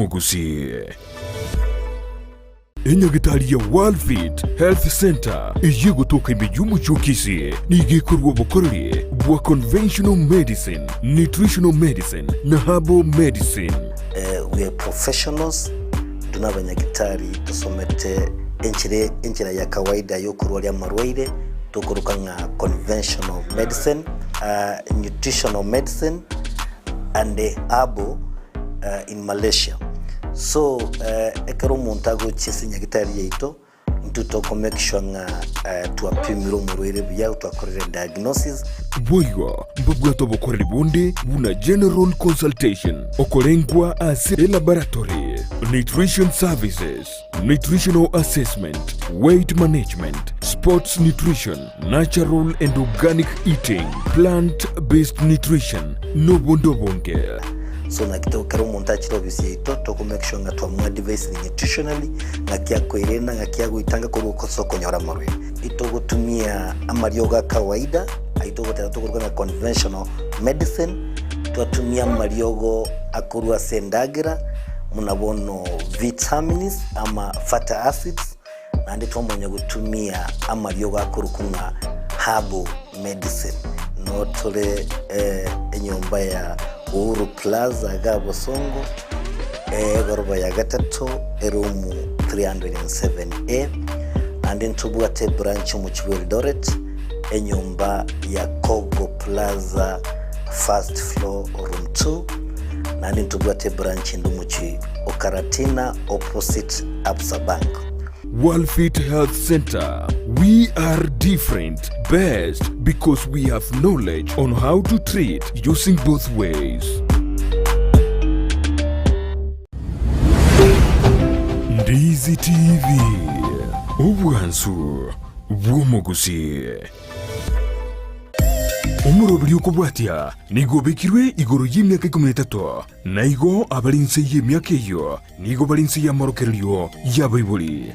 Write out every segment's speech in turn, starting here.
bw'omogusii. Enyagitari ya Worldfit Health Centre eyio egotoka ime y'omochie o Kisii nigo ekorua obokoreri bwa conventional medicine, nutritional medicine na herbal medicine. We are professionals, intwe nabanyagitari tosomete enchera enchera ya kawaida yokorwaria amarwaire tokoroka ng'a conventional medicine, nutritional medicine and herbal in Malaysia. So ekero omonto agochia ase nyagitari yaito, intwe toko make sure ng'a twapimire omorwaire buya, twakorire diagnosis. Boigo mbabwate obokoreri bonde buna general consultation, okorengwa ase elaboratory, nutrition services, nutritional assessment, weight management, sports nutrition, natural and organic eating, plant based nutrition, nobonde obonge. So naki to kera omonto achire ofisi yaito toko make sure ng'a twamoadvisire nutritionally ng'aki akoerenda ng'aki agoitanga korwa ase okonyora amarwaire. Itogotumia amariogo a kawaida ayio togoteba tokoruga ng'a conventional medicine, twatumia amariogo akorwa ase endagera buna bono vitamins ama fatty acids, Naende twamanya gotumia amariogo akorokwa ng'a herbal medicine. Noo tore enyomba ya Uhuru Plaza igaa Bosongo, egoroba ya gatato, eroom 307A. Naende ntobwate ebranch omochie bwa Eldoret, enyomba ya Kogo Plaza first floor room 2. Naende ntobwate ebranch ende omochie o Karatina opposite Absa Bank. Worldfit Health Centre, We are different, best because we have knowledge on how to treat using both ways. Ndizi TV, obwansu bw'omogusii. Omoroberi okobwatia nigo obekirwe igoro y'emiaka ikomi na etato, na igo abare inse y'emiaka eyio Nigo bare inse y'amorokererio y'abaibori.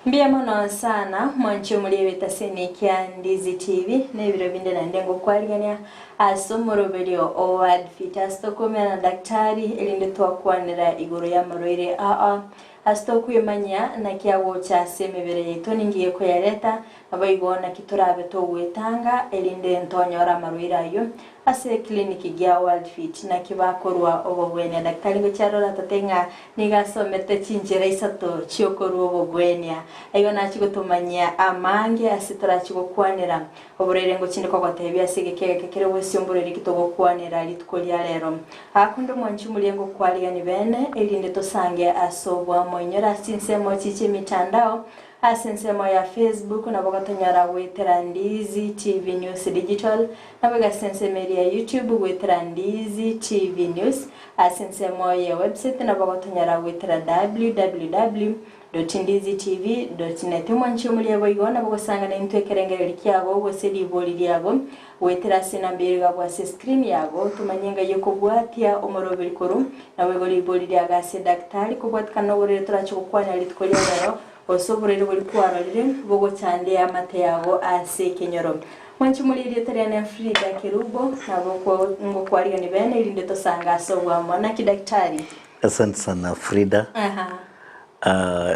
Mbuya mono sana mwanche omori egetaseni kia Ndizi TV na ebiro binde naende ngokwarigania ase omoroberio o World Fit ase tokoumera na daktari erinde twakwanera igoro y'amarwaire aa ase tokwemanyia naki agocha ase emebere yaito ninki gekoyareta Naboigo naki torabe togwetanga, erinde ntonyore amarwaire ayio ase eclinic gia World Fit. Naki bakorua obogwenia. Daktari gochia arore atate ng'a nigo asomete chinchera isato chiokorua obogwenia. Igo nachie gotomanyia amange ase torachie gokwanera oborwaire ngochinde kogotebia ase egeka egeke kere bosio mborwaire ki togokwanera rituko ria rero. Aa konde omwanchi omoria ngokwarigani bene, erinde tosange ase oboamo. Inyora ase chinsemo echi chi'emitandao Ase ensemo ya Facebook nabo gotonyora goetera Ndizi TV News Digital, naboigo ase ensemo eria ya YouTube goetera Ndizi TV News. Ase ensemo ye website nabo gotonyora goetera www.ndizitv.net. Omwanchi omoria boigo nabo gosangana intwe ekerengererio kiago gose ribori riago goetera ase enamba ere igabwo ase escreen yago tomanye ngai okobwatia omoroberi korwa naboigo ribori riago ase daktari kobwatikana noborwaire torache gokwanera rituko ria rero Gose oborwaire boria kwarorire bogochandea amate yago ase ekenyoro. Mwanche more erieta riane Frida Kerubo, nabo ngokwarigani bene erinde tosange ase obwamo. Naki Daktari? Asante sana Frida. Aha.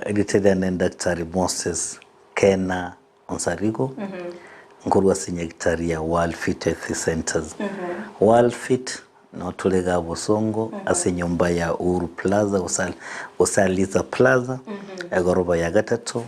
Erieta riane Daktari Moses Kena Onsarigo, nkorwa ase nyagitari ya World Fit Health Centers. World Fit noo tore igaa Bosongo ase enyomba ya Uhuru Plaza gose gose Aliza Plaza, egoroba ya gatato,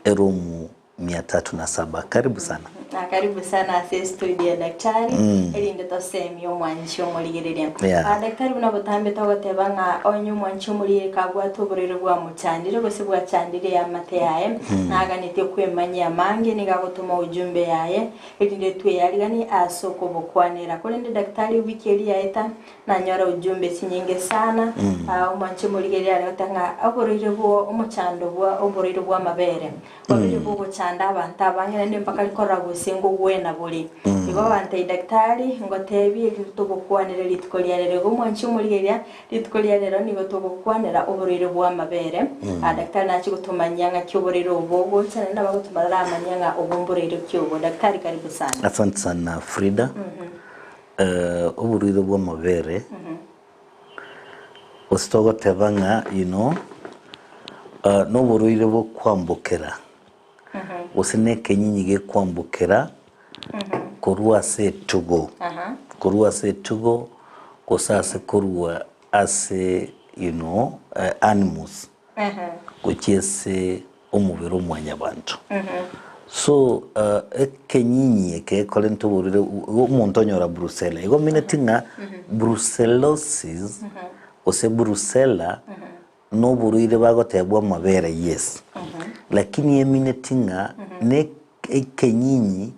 eroom mia tatu na saba. Karibu sana. Na karibu sana ase estudio ya daktari erinde tosemie omwanchi omorigereria. Yeah. Ah, daktari buna botambe togoteba ng'a onye omwanchi omorigereria kabwate oborwaire bwamochandire gose bwachandire eamate yaye naganetie kwemanyia amange nigo agotoma ujumbe yaye erinde tweyariganie ase okobokwanera. Korende daktari ewiki eria yaeta nanyora ujumbe chinyinge sana ah, omwanchi omorigereria are goteba ng'a oborwaire bwo omochando bwa oborwaire bwa amabere Oborwaire bogochanda abanto abange naende mpaka rikorora gose ngogwena bore. Igo bagantebia, Daktari, ngotebie erinde togokwanere rituko ria rero. Igo mwanche omorigereria, rituko ria rero nigo togokwanera oborwaire bw'amabere. Ah, daktari nachie gotomanyia ng'aki oborwaire obo bogocha naende nabo agotomanya aramanye ng'a obo mborwaire ki obo. Daktari karibu sana. Asante sana Frida. Oborwaire bw'amabere, gose togoteba ng'a you know, noborwaire bokwambokera, gose na ekenyinyi gekwambokera korwa ase etugo, korwa ase etugo gose ase korwa ase you know animals. Gochia ase omobere o mwanyabanto. So ekenyinyi eke gekorenta oborwaire igo omonto onyora brucella. Igo omineti ng'a brucellosis gose brucella na oborwaire bagoteba bwa amabere yes, lakini emineti ng'a ne ekenyinyi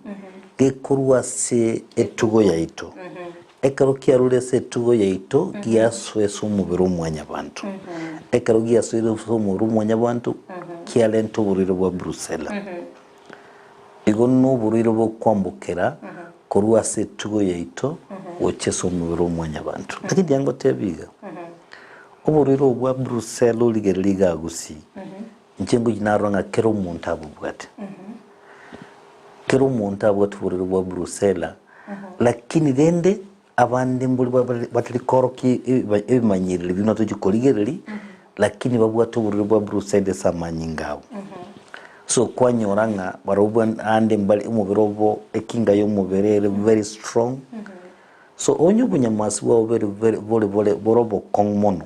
gekorwa ase etugo yaito. Ekero kiarure ase etugo yaito, giasoa ase omobere o mwanyabanto. Ekero giasoire ase omobere o mwanyabanto, kiarenta oborwaire bwa Brucella. Igo noborwaire bokwambokera korwa ase etugo yaito gochia ase omobere o mwanyabanto. Lakini tiga ngotebie iga, oborwaire obo bwa Brucella origereria iga gusii, Inche ngochia narora ng'a kera omonto abobwate. Kera omonto abwate oborwaire bwa Brucella, lakini rende abande mbori batari korokia ebimanyereri buna tochia korigereria, lakini babwate oborwaire bwa Brucella ase amanyinga abo. So kwanyora ng'a barobwo ande mbare omobere obo ekinga ya omobere ere very strong, So onye obonyamasi bwao bere bere bore bore bore obokong'u mono,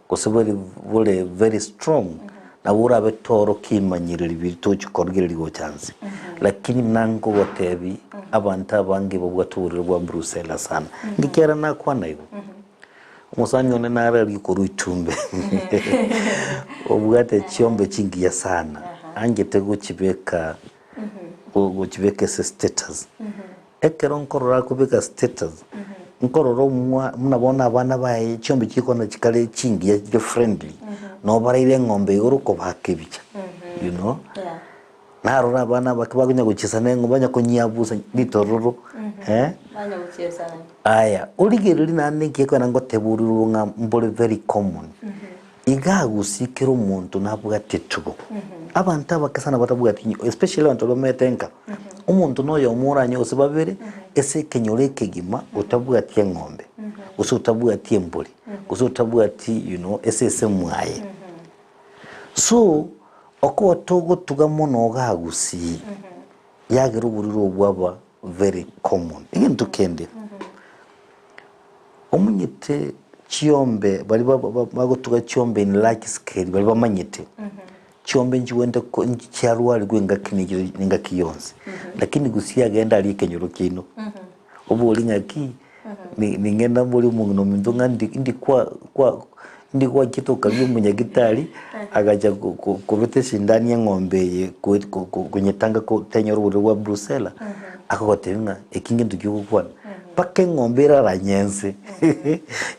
gose bore bore very strong, nabo orabe torokia emanyereri biria tochi korigereria gocha nse. Lakini buna nkogotebi, abanto abange babwate oborwaire bwa brucella sana. Ngekiagera nakwana igo, omosani one nare aria korwa itumbe, obwate chiombe chingiya sana, anchete gochibeka gochibeka ase status. Ekero nkorora akobeka status, nkorora omwa buna bono abana baye chiombe chikona chikare chingiya chire friendly, nabo baraire eng'ombe igoro kobaka ebicha, you know. Yeah. Narora abana abake bakonya gochiesa na eng'ombe banya konyiabusa ritororo, eh. Banya gochiesa. Aya, origereria naende nki ekero ngoteba ororo ng'a mbore very common, Iga gusii kera omonto nabwate etugo. Abanto abake sana batabwati nyi especially abanto baria bamenyete nka, omonto na oyomo oranye gose babere, ase ekenyoro ekegima otabwati eng'ombe, gose otabwati embori, gose otabwati you know esese mwaye. So, okoba togotuga mono igaa gusii, yagera oborwaire obo bwaba very common. Egento kende, Omanyete chiombe baria bagotuga chiombe in large scale baria bamanyete, chiombe nchigwente ko chiarwarigwe engaki na engaki yonsi, lakini gusii agende aria ekenyoro kiaino, obori ng'aki ning'ende mbori omong'ina ominto ng'a ndi ndi kwa kwa ndi gwachete okaria omonyagitari agacha kobeta esindani eng'ombe eye konyetanga tenyora oborwaire bwa brucella, akogotebia ng'a eki ngento ki ogokwana. Mpaka eng'ombe eraranye ense,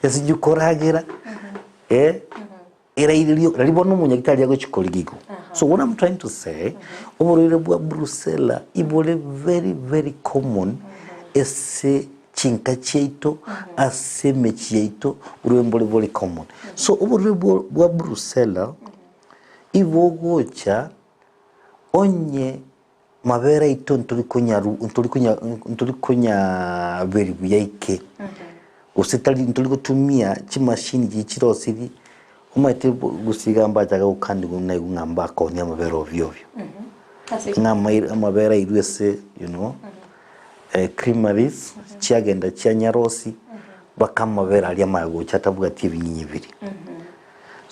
esinye koragera, eh, erairerio riria bono omonyagitari agochia korigigwa. So what I'm trying to say, oborwaire bwa brucella ibore very very common ase chinka chiaito, ase emechie yaito, borwaire mbore bore common. So oborwaire bwa brucella, ibogocha onye Mabere aito ntori konyaru ntori konya ntori konyaberia buya ike, gose tari ntori gotumia chimashini chiria chirosiri, omanyete gose iga mbachake gokanigwa buna igo ng'a mbakonia amabere ovyo ovyo. Ng'a amaire amabere airwe ase you know, creameries, chiagenda chianyarosi, mpaka amabere aria amaya gocha atabwati ebinyinyi biria.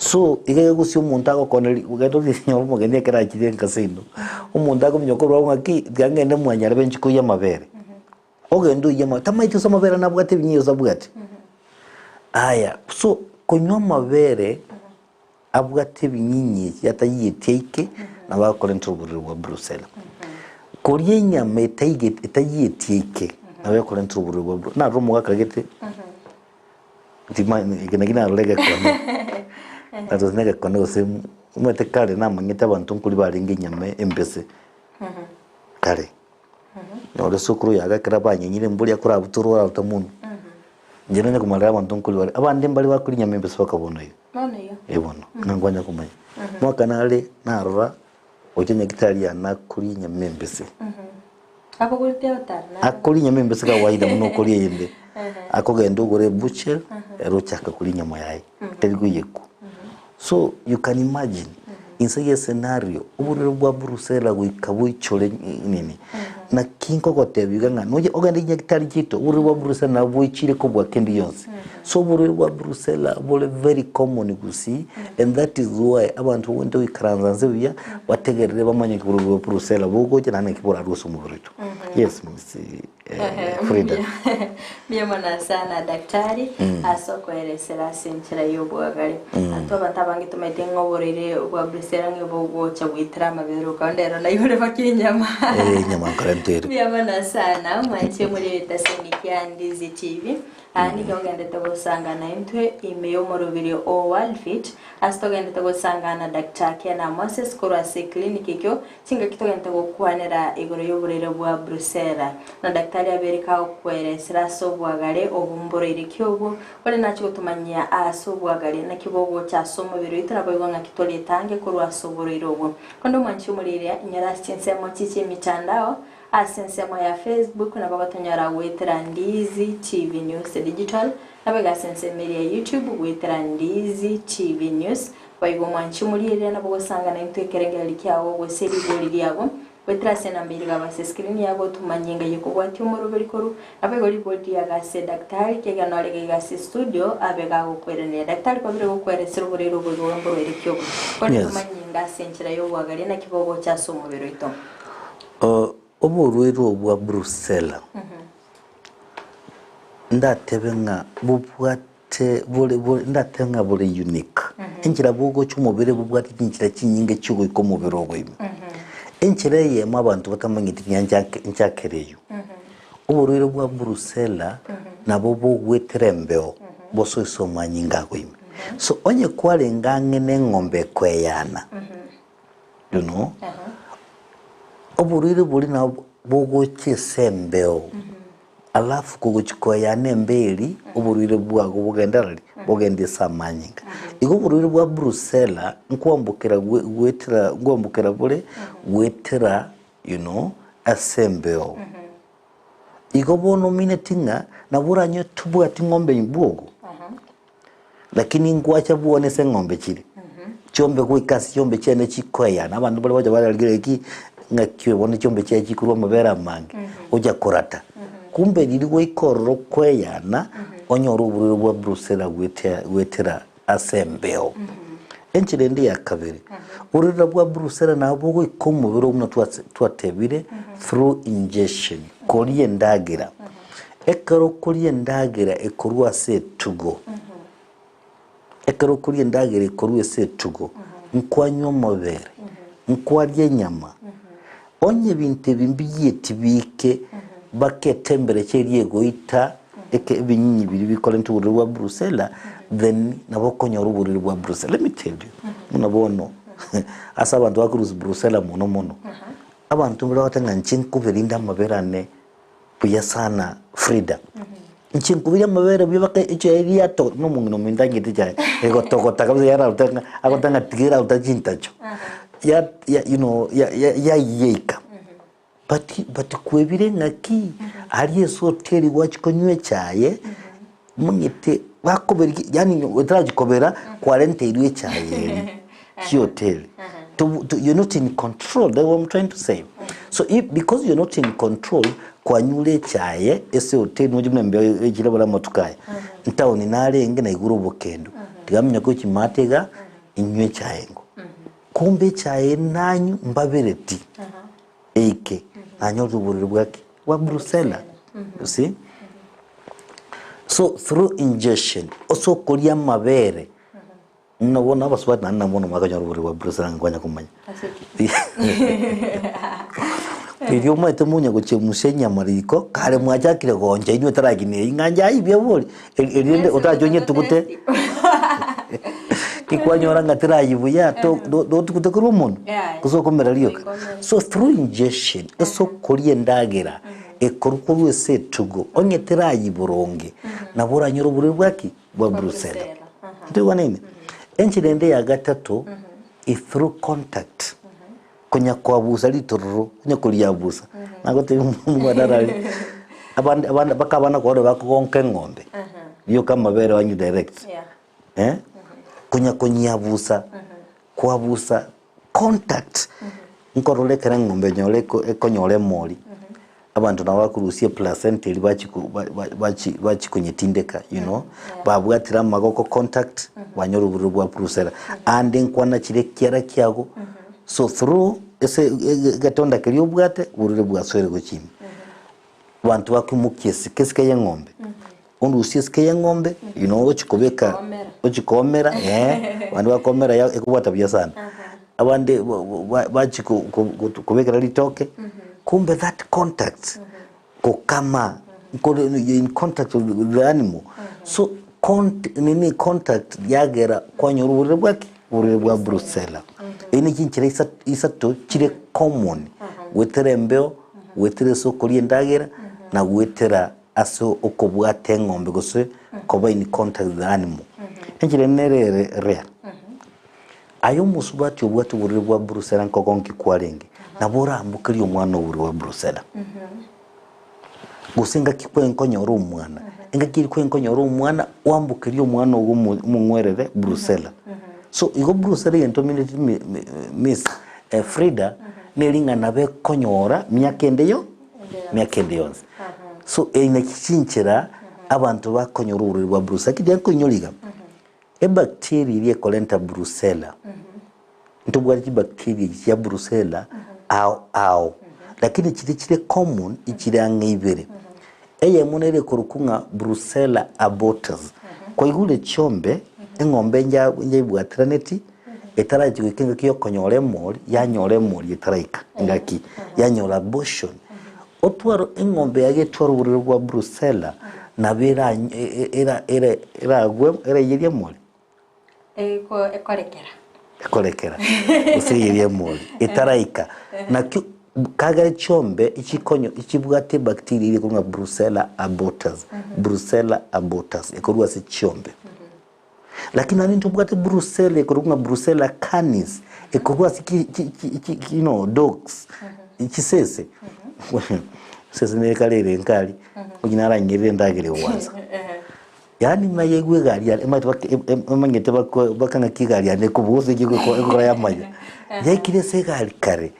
So, iga egosia omonto agokoneria, genda onyore omogeni ekero achire enka seino, omonto akominyoka korwa abwo ng'aki, tiga ngende mwanyarebe nchie koiyia amabere. Ogende oiyie amabere, tamaeti gose amabere nabwate ebinyinyi gose abwati. Aya, so konywa amabere abwate ebinyinyi echi atayieti aike, nabo agokorentera oborwaire bwa brucella. Koria enyama etaigeti etayieti aike, nabo ekorentera oborwaire bwa bru, narora omogaka gete. Eke naki narora egekone, narora na egekone gose omanyete kare namanyete abanto nkoria barenge enyama embese, kare. Nore sokoro yago ekero banyenyire embori akorabutorwa oraruta monwe, inche nonye komarera abanto nkoria bare, abande mbare bakoria enyama embese mpaka bono iga. Bono iga? Eh bono, ng'a nkonya komanya. Mwaka nare narora gocha nyagetari yane nakoria enyama embese. Akogorete otara naro. Akoria enyama embe ase kawaida buna okoria eyende. Akogenda ogore ebucheri, ere ochaka koria enyama yaye, tari koiyekwa. So you can imagine, inse ye scenario, oborwaire bwa Brucella goika boichore nini. Naki nkogotebia iga ng'a nonya ogende chinyagitari chiaito, oborwaire bwa Brucella nabo boichire kobua kende gionsi. So oborwaire bwa Brucella bore very common gusii, and that is why abanto babwenerete goikaransa nse buya, bategerere bamanye nki oborwaire bwa Brucella bogocha naende naki borarwe ase omobere oito. Yes Miss Frida. Mbuya mono sana daktari ase okoeresera ase enchera y'obwagare. Intwe abanto abange tomaete ng'a oborwaire bwa Brucella ng'a bogocha goetera amabere oka onde ero naigure baka enyama. Eh, enyama nkorenta ere. Mbuya mono sana mwanche muri egetaseni kia Ndizi TV. Aa nigo ogendete gosangana intwe ime y'omoroberio o Worldfit ase togendete gosangana Doctor Kena Moses korwa ase eclinic ekio Chingaki togente gokwanera igoro y'oborwaire bwa Brucella, na daktari abeire kagokweresera ase obwagare obo mboroire ki obwo, ore nache gotomanyia aase obwagare, naki bogocha ase omobere oito naboigo ng'aki toretange korwa ase oborwaire obwo. Konde omwanchi omorwaire inyore ase chinsemo chi chi'emitandao, ase ensemo ya Facebook nabo gotonyora goetera Ndizi TV News Digital, naboigo ase ensemo eria ya YouTube goetera Ndizi TV News. Boigo omwanchi omorieria nabo ogosanga naintwe ekerengererio kiago gose rigori riago, goetera ase enamba eria igaba ase escreen yago otomanye engai ekobwatia omoroberi korwa, naboigo rigori riago ase daktari kegena ore gaiga ase estudio abe gagokweranera. Daktari kwabire gokweresera oborwaire obo igo mborwaire ki obo? Korende Yes. tomanye inga ase enchera y'obwagaria naki bogocha ase omobere oito. Oborwaire obo bwa Brucella ndatebe ng'a bobwate Te bore bore ndatebe ng'a bore unique. Enchera bogocha omobere bobwate chinchera chinyinge chiogoika omobere ogo ime. Enchera eyemo abanto batamanyeti buya nchake nchakere eywo. Oborwaire bwa Brucella nabo bogwetera embeo bosoe ase omanyinga ago ime. So onye kwarenge ang'e na eng'ombe ekoeyana, you know, oborwaire boria nabo bogocha ase embeo. Alafu kogochia koyana embeeri, oborwaire bwago bogendereri, bogende ase amanyinga. Igo oborwaire bwa Brucella nkwambokera gwe goetera nkwambokera bore goetera you know ase embeo. Igo bono omineti ng'a nabo oranyore tobwati ng'ombe bwogo, lakini nkwacha bwone ase eng'ombe chire. Chiombe goika ase chiombe chiane chikoeyana, abanto baria bagocha bararigereria ki, ng'aki oyo bono chiombe chiaye chikorwa amabere amange, ocha korata. Kumbe riria gwaika ororo koeyana, onyore oborwaire bwa brucella goetea goetera ase embeo. Enchera ende ya kabere, oborwaire bwa brucella nabo bogoika omobere oo buna twase twatebire through ingestion, koria endagera. Ekero okoria endagera ekorwa ase etugo. Ekero okoria endagera ekorwa ase etugo, nkwanywa omobere, nkwaria enyama. Onye ebinto ebi mbiyieti biike, baketembere eria egoita eke ebinyinyi biria bikorenta oborwaire bwa Brucella, then nabo okonyora oborwaire bwa Brucella. Let me tell you, buna bono ase abanto bakorusia Brucella mono mono, abanto mbare bagoteba ng'a inche nkoberinde amabere ane buya sana Frida. Inche nkoberia amabere buya mpaka echae eria yatogota buna omong'ina ominto anchete echae, egotogota kabisa yarauta ng'a agoteba ng'a tiga erauta chintacho. Ya ya you know ya ya yaiyeka. But but kwebire ng'aki, aria ase hoteli gwachia konywa echae, omanyete bakoberia ki yaani otarachia kobera kwarenteirwe echae eria chihoteli. To to you're not in control, that's what I'm trying to say. So if because you're not in control, kwanyure echae ase ehoteli noche buna embeo echire bore amatuko aya, ntaoni narenge naigure obokendu, tiga minyoke gochia maate iga, inywe echae engo. Kumbe echae eye nanywa mbabereti, eike, nanyorire oborwaire bwa ki? Bwa Brucella, you see. So through ingestion, ase okoria amabere, Buna bono abasubati naende nabo bono mwakanyora oborwaire bwa Brucella ng'a kwanya komanya. Riria omanyete monya gochemusia enyama riko, kare mwachakire gooncha inwe taragini eyio ng'a inche aye buya bori, eri erinde otache onyetugute, kikwanyora ng'a terayia buya to do dotugute korwa omonwe, gose okomera rioka. So through ingestion, ase okoria endagera ekorwa korwa ase etugo, onye terayia boronge, nabo oranyore oborwaire bwa ki? Bwa Brucella. Ntoigwanene? Enchera ende ya gatato is through contact. Konya koabusa ritororo, onye koriabusa, nagotebia omwana arari, abande abana mpaka abana korora bakogonka eng'ombe, rioka amabere banywe direct, Yeah. eh, konya konyiabusa, koabusa contact, nkorora ekero eng'ombe nyore eko ekonyora emori, abanto nabo bakorusia eplacenta eria bachia ko ba- ba- bachi bachi konyetindeka you know, babwatire amagoko contact, banyora obororo bwa brucella. Ande nkwanachire ekiara kiago, so through ase egetonda keria obwate, oborwaire bwasoire gochia ime. Abanto bakoimokia esike, esike ya eng'ombe, orusie esike ya eng'ombe, you know ochie kobeka, Koomera. ochie koomera eh, abande bakoomera ya ekobwata buya sana. Abande bachia kobekera ritoke, kumbe that contact, kokama, nkore you're in contact with the animal, so nini contact yagera kwanyora oborere bwa ki? Oborere bwa brucella. Eyio ne chinchera isato chire common, goetera embeo, goetera ase okoria endagera, na goetera ase okobwata eng'ombe gose koba in contact with the animal. Enchera ende nere ere rare. Aye omosubati obwate oborwaire bwa Brucella nkogonki kwarenge, nabo orambokerie omwana oborwaire bwa Brucella. Gose engaki kwenkonyora omwana, engaki eria kwenkonyora omwana, oambokerie omwana ogo omo omong'werere Brucella. So igo Brucella egento omineti mi- mi- miss Frida, neri ng'a nabo ekonyora miaka ende yo miaka ende yonsi. So eye naki chinchera abanto bakonyora oborwaire bwa Brucella. Lakini riria nkoinyora iga, Ebacteria eria ekorenta Brucella, ntobwate chibacteria echi chia Brucella ao ao, lakini chiria chire common ichire ang'e ibere. Eyemo nere ekorokwa ng'a Brucella abortus. Kwaigure chiombe, eng'ombe nja njaibwatiraneti, etarachi goika engaki ya okonyora emori, yanyora emori etaraika engaki, yanyora abortion. Otware eng'ombe yaye etware oborwaire bwa Brucella, nabo eragwe eraiyerie emori? Ekorekera. Ekorekera, gose eiyerie emori, etaraika. Nakio kagere chiombe chikonyo chibwate ebacteria eria ekorwa ng'a Brucella abortus, Brucella abortus, ekorwa ase chiombe. Lakini naende ntobwate Brucella ekorokwa ng'a Brucella canis, ekorwa ase ki chi chi chi you know dogs, chisese. Esese nere kare ere nka aria, onye narang'erire endagera egwansa. Yaani buna yaigwa egari yane emanyete baka emanyete bako baka ng'aki egari yane ekobuga gose eki egoko egokora yamanya. Yaikire ase egari kare,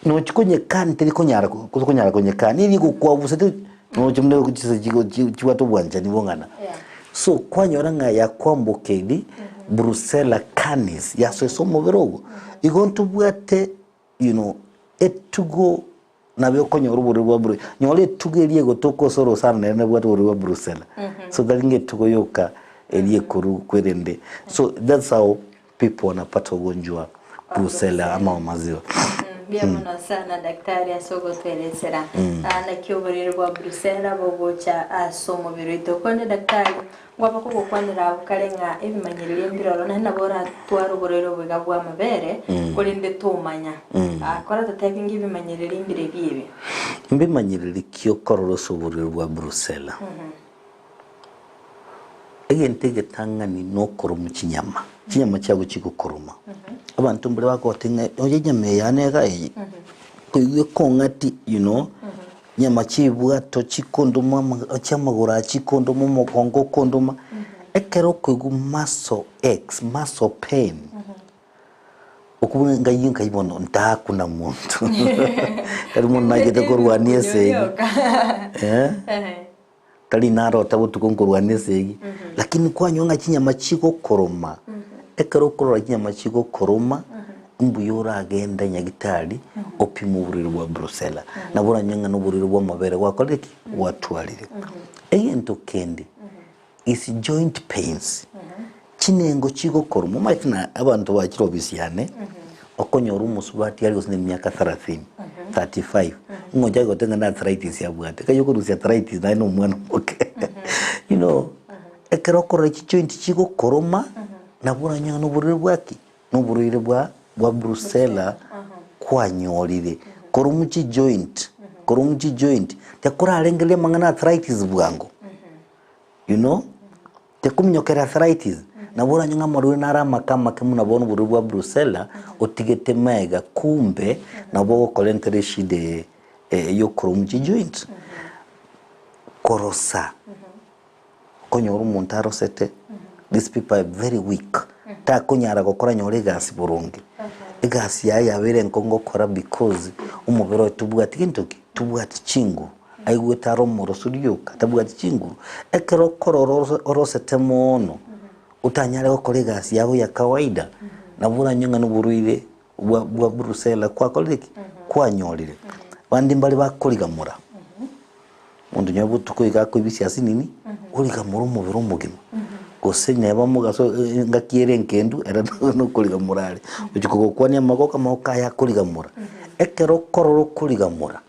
nochi konyekani teri konyara ko konyara konyekani, nigo egokwabusa tu nochi buna chisese chigo chibwate obwanchani bong'ana. So kwanyora ng'a yakwambokeiri Brucella canis yasoesa omobere ogo, igo ntobwate you know etugo nabo okonyora oborwaire bwa bru nyora etugo eria egotoka ase orosana nere nebwate oborwaire bwa Brucella. So tari ng'a etugo yoka eria ekoru kwerende so that's how People wanapata ugonjwa Brucella ama wa maziwa. Mbuya mono sana daktari ase ogotoeresera naki oborwaire bwa Brucella bogocha ase omobere oito. Konde daktari, ngwaba kogokwanera abwo kare ng'a ebimanyererio mbiroro naende nabo oratware oborwaire obo iga bwa amabere korende tomanya. Kora totebi ng'a ebimanyererio mbirebi ebi. Mbimanyererio ki okorora ase oborwaire bwa Brucella? Egento egetang'ani nokoromwa chinyama, chinyama chiago chigokoroma. Abanto mbare bagote ng'a oye enyama eye yane iga eye, koigwa ekong'ati you know, nyama chibwato chikondoma ama chiamagoro aya chikondoma omogongo okondoma, ekero okoigwa muscle aches, muscle pain, okobua ngai nkai bono ntakuna monto, tari mono nachete korwania esegi eh. Tari narota botuko nkorwania esegi, lakini kwanyora ng'a chinyama chigokoroma, ekero okorora chinyama chigokoroma, mbuya oragende nyagitari opime oborwaire bwa Brucella. Nabo oranyore ng'a noborwaire bwa amabere gwakorire ki? Gwatwarire. Egento kende, is joint pains, chinengo chigokoroma, omanyete na abanto bachire ofisi yane, okonyora omosubati are gose na emiaka thelathini, 35, ng'a ochake goteba ng'a na arthritis abwate, nkai okorusia arthritis naye na omwana omoke you know, ekero okorora chijoint chigokoroma, nabo oranyore ng'a noborwaire bwa ki? Noborwaire bwa bwa brucella kwanyorire, korwa chijoint, korwa chijoint, tekorarengereria amang'ana arthritis bwango. You know, tekominyokera arthritis. Nabo oranywe ng'a amarwaire nare amake amake buna bono oborwaire bwa Brucella, otigete magega kumbe nabo ogokorentera eshida eye yokoromwa chijoints. Korosa, okonyora omonto arosete, these people are very weak, takonyara gokora nyora egasi boronge. Egasi yaye yabeire enkong'u gokora because omobere oye tobwati gento ki? Tobwati chinguru. Aigwete are omoroso rioka, tabwati chinguru. Ekero okorora oro orosete moono, otanyare gokora egasi yago ya kawaida, nabo oranywe ng'a noborwaire bwa bwa brucella kwakorire ki? Kwanyorire. Bande mbare bakorigamora, omonto onye botuko iga akoibisia ase nini, origamora omobere omogima, gose neba omogaso engaki ere enkendu ere nokorigamora are, gochia kogokwania amagoko, amagoko aya akorigamora. Ekero okorora okorigamora.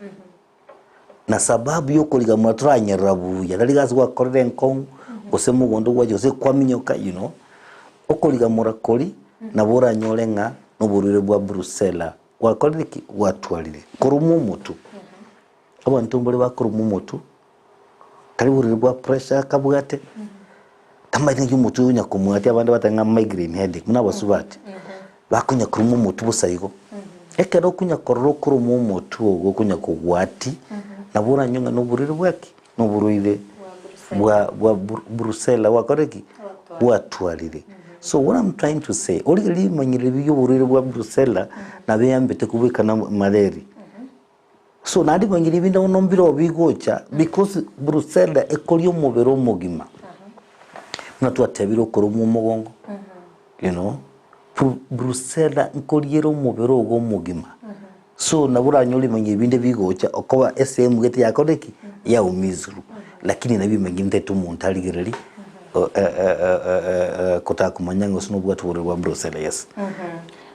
Na sababu y'okorigamora toranyerera buya, tari gasi gwakorire enkong'u, gose mogondo gwacha gose kwaminyoka you know, okorigamora koria nabo oranyore ng'a noborwaire bwa brucella gwakorire ki? Gwatwarire. Koromwa omotwe, abanto mbare bakoromwa omotwe, tari borwaire bwa pressure akabwate, tamanyeti naki omotwe onya komwatia abande bateba ng'a migraine headache buna abasubati, bakonya koromwa omotwe bosa igo. Ekero okonya korora okoromwa omotwe ogo okonya kogwatia, nabo oranywe ng'a noborwaire bwa ki? Noborwaire bwa bwa brucella gwakorire ki? Bwatwarire. So what I'm trying to say, origereria rimanyereri bia oborwaire bwa brucella nabo eyambete kobwekana malaria. So naende rimanyereri binde bono mbirobio bigocha because brucella ekoria omobere omogima. Buna twatebire okoromwa omogongo, you know, brucella nkoriere omobere ogo omogima. So nabo oranyore rimanyereri binde bigocha okoba esehemu gete yakorire ki? Yaumizirwe. Lakini nabio rimanyereri ntaete omonto arigererie kotaka komanya ng'a gose nobwate oborwaire bwa brucella yes.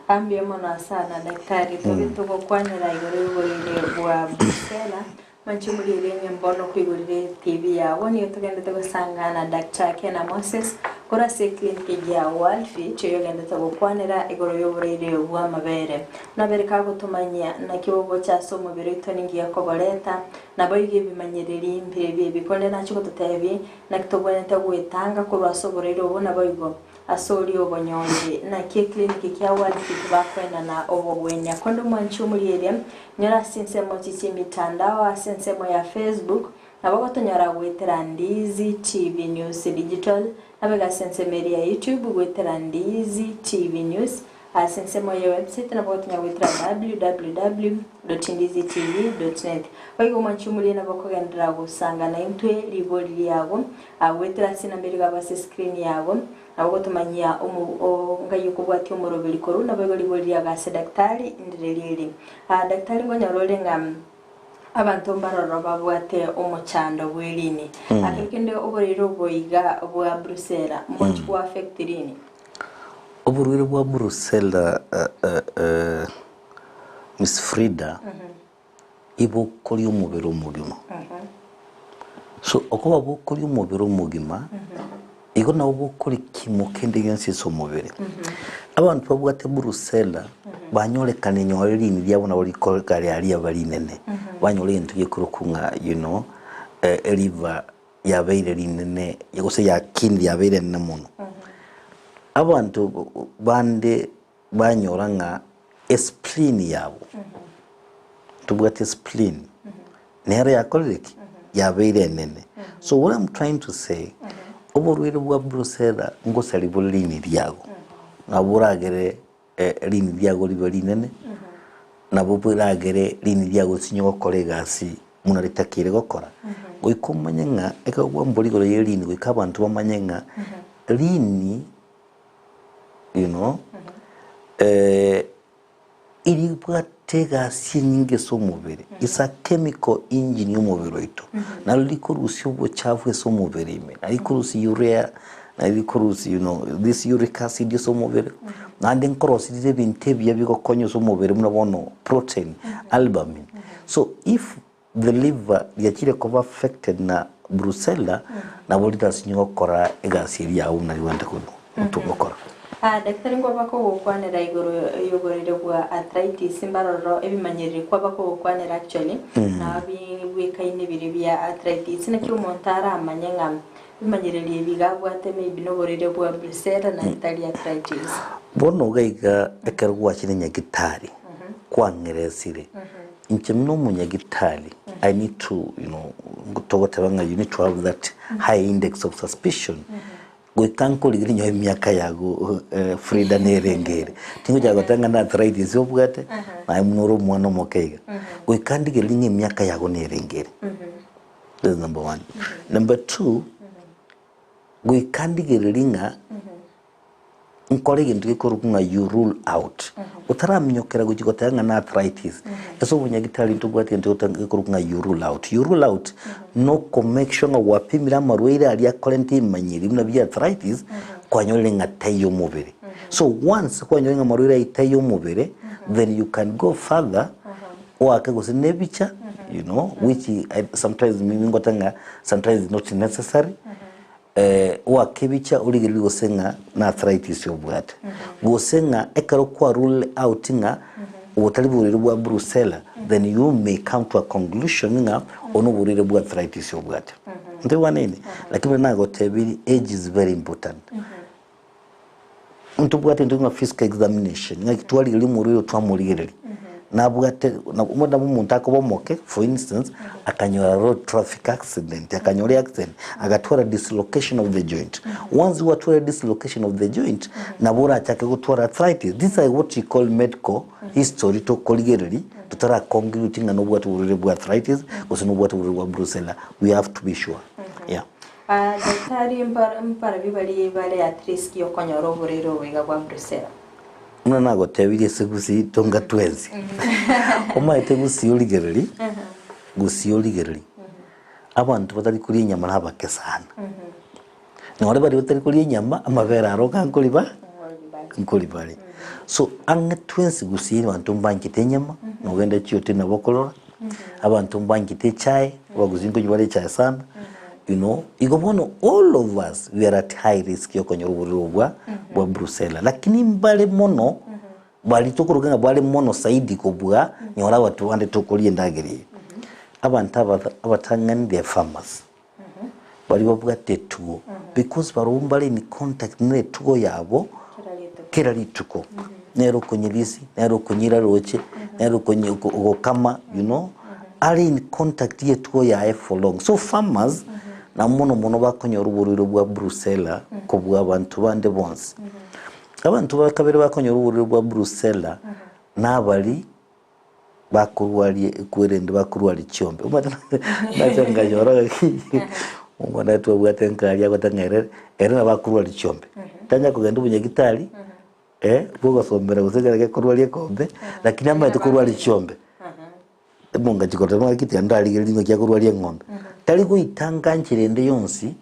Mbuya mono sana daktari, tobe togokwanera igoro y'oborwaire bwa Brucella, Mwanche morigererie ng'a mbono koigorire TV yago, nigo togendete gosangana Doctor Kena Moses korwa ase eclinic ya World Fit oyogendete gokwanera igoro y'oborwaire bw'amabere. Amabere kagotomanyia naki bogocha ase omobere oito ninki gekoboreta, naboigo ebimanyereri mbirebi ebi korende nache gototebia naki tobwenerete gwetanga korwa ase oborwaire obo naboigo Ase oria obonyorire, naki eclinic kia World Fit bakoenana obogwenia. Konde omwanchi omorieria, nyora ase ensemo chi chi'emitandao ase ensemo ya Facebook, nabo ogotonyora goetera Ndizi TV News Digital, nabo ase ensemo eria ya YouTube goetera Ndizi TV News, ase ensemo ye website nabo ogotonyora goetera www.ndizitv.net. Boigo omwanchi omoria nabo okogenderera gosanga naintwe ribori riago Goetera ase enamba eria igabwo ase escreen yago, nabo ogotomanyia omo o ngai okobwatia omoroberi korwa naboigo ribori riago ase daktari ndire riiri. Daktari nkonyora ore ng'a abanto mbaroro babwate omochando bw'erini. Ekero kende oborwaire obo iga bwa brucella mbochi go affect rini? Oborwaire bwa brucella Miss Frida. Ibokoria omobere omogima. So okoba bokoria omobere omogima, igo nabo bokoria kimo kende gionsi ase omobere. Abanto babwate brucella, banyorekane nyore riini riabo nabo rikore riaba rinene, banyora egento gekorokwa ng'a you know, eliver yabeire rinene gose yakinire yabeire enene mono. Abanto bande banyora ng'a espleen yabo, tobwate espleen, nero yakorire ki? Yabeire enene. So what I'm trying to say, oborwaire bwa brucella ngosari bore riini riago, nabo boragere riini riago ribe rinene, nabo boragere riini riago risinye gokora egasi buna ritakeire gokora. Goika omanye ng'a ekero kwambora igoro ye riini goika abanto bamanye ng'a riini you know, eribwate egasi enyinge ase omobere, is a chemical engine ya omobere oito, naro rikorusia obochafu ase omobere ime, nari rikorusia urea, nari rikorusia you know, this uric acid ase omobere, naende nkorosia rire ebinto ebiya bigokonya ase omobere buna bono protein, albumin. So if The liver riachire koba affected na brucella nabo ritasinye gokora egasi eria yago buna rigwente gokora. Daktari nkoba kogokwanera igoro y'oborwaire bwa arthritis mbaroro ebimanyereri kwaba kogokwanera actually nabo bibwekaine biria bia arthritis naki omonto aramanye ng'a. Ebimanyererio ebi iga abwate maybe noborwaire bwa Brucella na tari arthritis. Bono iga iga ekero gwachire nyagitari kwang'eresire, inche buna omonyagitari I need to you know togoteba ng'a you need to have that high index of suspicion goika nkorigereria nyowe emiaka yago Frida nerenge ere, tingochaka goteba ng'a na arthritis obwate naye buna ore omwana omoke iga, goika ndigererie ng'a emiaka yago nerenge ere. That's number one. Number two, goika ndigererie ng'a nkore egento gekorokwa ng'a you rule out. Otaraminyokera gochia goteba ng'a na arthritis, ase obonyagitari ntobwate egento gekorokwa ng'a you rule out. You rule out, noko make sure ng'a gwapimire amarwaire aria akorenta emanyiri buna bia arthritis, kwanyorire ng'a taiyo omobere. So once kwanyorire ng'a amarwaire ayio taiyo omobere, then you can go further oake gose nebicha you know which I, sometimes mimi ngote ng'a sometimes it's not necessary eh, oake ebicha origererie gose ng'a na arthritis obwate gose ng'a ekero kwa rule out ng'a obotari borwaire bwa brucella then you may come to a conclusion ng'a obo noborwaire bwa arthritis obwate ntoigwanaine lakini buna nagotebirie age is very important Ntobwate intwe ng'a physical examination, ng'aki twarigereria omorwaire twamorigereria, nabwate nabo nabo omonto akoba omoke for instance, akanyora road traffic accident, akanyora eaccident, agatwara dislocation of the joint. Once gwatwara dislocation of the joint, nabo orachake gotwara arthritis. These are what we call medical history tokorigereria totara conclude ng'a nobwate oborwaire bwa arthritis gose nobwate oborwaire bwa brucella, we have to be sure, yeah. Daktari mbarabwo baria bare at risk y'okonyora oborwaire obo iga bwa Brucella. Buna nagotebirie ase gusii tonga twensi. Omanyete gusii origererie, gusii origererie, abanto batari koria enyama nabake sana. Nore baria batari koria enyama, amabere aro iga nkori ba nkori bare. So ang'e twensi gusii abanto mbanchete enyama, nogende chihoteli nabo okorora, abanto mbanchete echae, abagusii nkonywa bare echae sana, you know, igo bono all of us we are at high risk ya okonyora oborwaire obo bwa bwa brucella. Lakini mbare mono, baria tokoroka ng'a bare mono zaidi kobua nyora abanto bande tokoria endagera eye. Abanto aba abatang'ani they are farmers, baria babwate etugo, because barobwo mbare in contact na etugo yabo kera rituko, nere okonyerisia, nere okonyira roche, nere okonye ogokama you know, are in contact ya etugo yaye for long. So farmers na mono mono bakonyora oborwaire bwa brucella kobua abanto bande bonsi. Abanto ba kabere bakonyora oborwaire bwa brucella nabari bakorwaria ekwerende bakorwaria chiombe. Omanyete nacha nkanyora ng'aki omwana twabwate nkaria agote ng'a ere ere nabo akorwaria chiombe. Tanya kogenda obonyagitari bwogosombera gose ekero gekorwaria ekombe, lakini amanyete korwaria chiombe. Emongachi korora ng'aki tiga ndarigereria ng'aki akorwaria eng'ombe. Tari goitanga nchera ende yonsi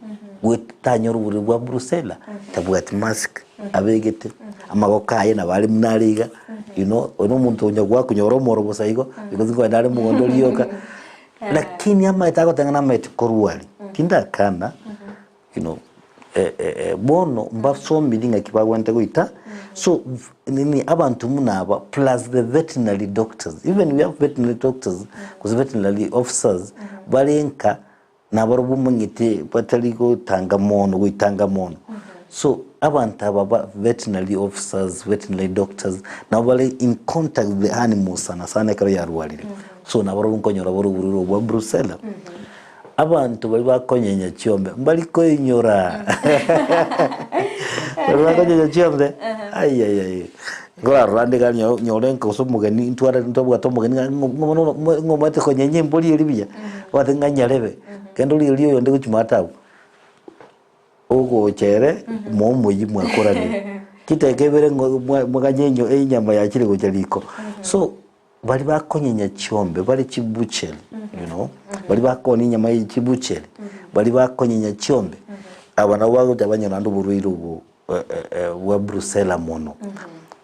goeta tanyora oborwaire bwa brucella, tabwati mask abegete, amagoko aye nabo are buna are iga, you know, oyo na omonto onya gwakonyora omoro bosa igo, because nkoenda are mogondo rioka, lakini amaete agoteba ng'a namaete korwaria, tindakana. You know, bono mbasomiri ng'aki bagwenerete goita, so nini abanto buna aba plus the veterinary doctors, even we have veterinary doctors gose veterinary officers bare nka nabarobwo omanyete batari gotanga mono goitanga mono. So abanto aba ba veterinary officers, veterinary doctors nabo bare in contact with the animals sana sana ekero yarwarire. So nabarobwo nkonyora bare oborwaire obwo bwa brucella. Abanto baria bakonyenya chiombe mbari koinyora. Baria bakonyenya chiombe aiaiai nkorarora ande iga nyo- nyore nka gose omogeni ntware ntobwate omogeni ng'a ng'o ng'o ng'o ng'omanyete konyenya embori eria buya, obwate ng'a nyarebe, kende origereria oyonde gochia maate abwo. Ogocha ere momoyie mwakoranire, chidakika ibere ng'o mwa mwaganya enyo enyama yachire gocha riko. So Baria bakonyenya chiombe bare chibucheri, you know, baria bakoona enyama ye chibucheri, baria bakonyenya chiombe, aba nabo bagocha banyora naende oborwaire obo bwa brucella mono.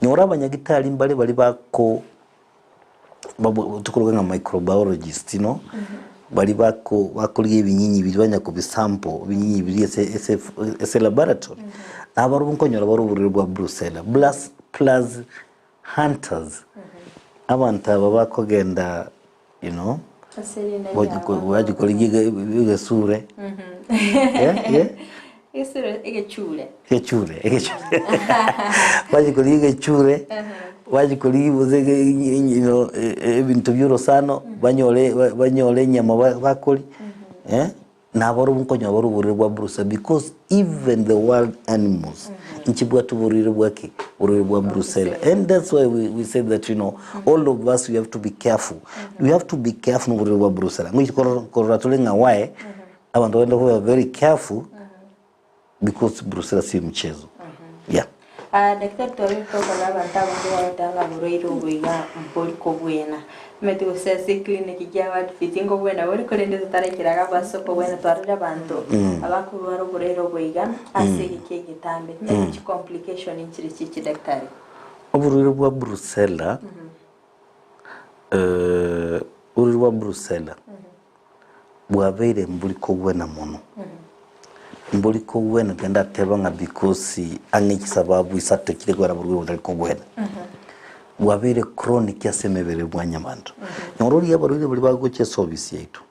Nyora abanyagitari mbare baria bako tokoroka ng'a microbiologist you know, baria bako bakorigia ebinyinyi biria banya kobisample ebinyinyi biria ase ase ase laboratory, nabarobwo nkonyora bare oborwaire bwa brucella plus plus hunters, abanto aba bakogenda you know. Ase erinde riabo. Bachi korigia egesure. Eh, eh. Egesure, egechure. Egechure, egechure. Bachi korigia egechure, bachi korigia gose you know, ebinto bia orosano, banyore banyore enyama bakoria, eh. Nabarobwo nkonyora bare oborwaire bwa Brucella because even the wild animals nchibwate oborwaire bwa ki? Oborwaire bwa Brucella. And that's why we, we say that you know all of us we have to be careful. We have to be careful noborwaire bwa Brucella. Ngochi korora korora tore ng'a why abanto bagende koba very careful because Brucella si mchezo. Yeah. Ah, daktari twabire tokora abanto abange bagoteba ng'a oborwaire obo iga mbori kobwena. Omanyete gose ase eclinic kia Ward Fit nkobwena bore korende totaraikera iga abwo ase okobwena twarorire abanto abakorwara oborwaire obo iga ase egeka egetambe. Timanyeti chicomplication nchire chichi daktari. Oborwaire bwa Brucella, oborwaire bwa Brucella bwabeire mbori kogwena mono. Mbori kogwena tiga ndateba ng'a because ang'e chisababu isato chire kogera borwaire botari kogwena. Bwabeire chronic ase emebere bwanyabanto. Nyora oria abarwaire baria bagocha ase ofisi yaito,